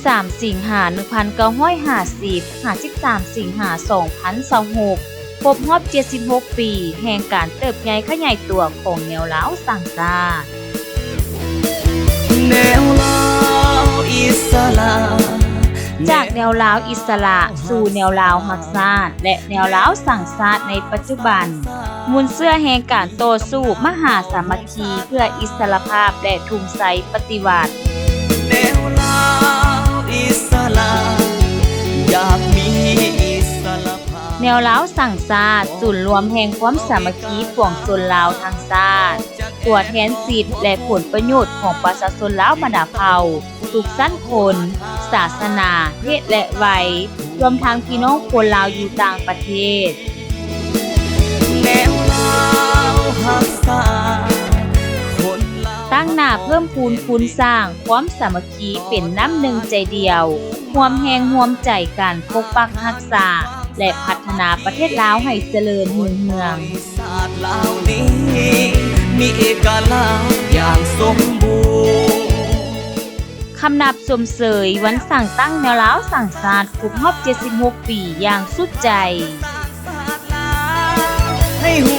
ສາມສິງຫາ ໜຶ່ງພັນເກົ້າຮ້ອຍຫ້າສິບ ຫາ ສິບສາມສິງຫາ ສອງພັນຊາວຫົກ ຄົບຮອບເຈັດສິບຫົກປີແຫ່ງການເຕີບໃຫຍ່ຂະຫຍາຍຕົວຂອງແນວລາວສ້າງຊາດ. ແນວລາວອິດສະຫຼະ ຈາກແນວລາວອິດສະຫຼະສູ່ແນວລາວຮັກຊາດ ແລະ ແນວລາວສ້າງຊາດໃນປັດຈຸບັນ, ມູນເຊື້ອແຫ່ງການຕໍ່ສູ້ມະຫາສາມັກຄີເພື່ອອິດສະຫຼະພາບ ແລະ ທຸງໄຊປະຕິວັດ. ແນວລາວອິດສະຫຼະ ຢາກມີອິດສະຫຼະພາບ. ແນວລາວສ້າງຊາດ ສູນລວມແຫ່ງຄວາມສາມັກຄີປວງຊົນລາວທັງຊາດ, ຕົວແທນສິດ ແລະ ຜົນປະໂຫຍດຂອງປະຊາຊົນລາວບັນດາເຜົ່າ ທຸກຊັ້ນຄົນ, ສາສະໜາ, ເພດ ແລະ ໄວ, ລວມທັງພີ່ນ້ອງຄົນລາວຢູ່ຕ່າງປະເທດ. ແນວລາວຮັກຊາດ ຄົນລາວ ຕັ້ງໜ້າເພີ່ມພູນຄູນສ້າງຄວາມສາມັກຄີເປັນນ້ຳໜຶ່ງໃຈດຽວ, ຮ່ວມແຮງຮ່ວມໃຈກັນປົກປັກຮັກສາ ແລະ ພັດທະນາປະເທດລາວໃຫ້ຈະເລີນຮຸ່ງເຮືອງ. ຊາດລາວນີ້ມີເອກະລາດຢ່າງສົມບູນ. ຄຳນັບຊົມເຊີຍວັນສ້າງຕັ້ງແນວລາວສ້າງຊາດຄົບຮອບເຈັດສິບຫົກປີຢ່າງສຸດໃຈ. ໃຫ້ຮູ້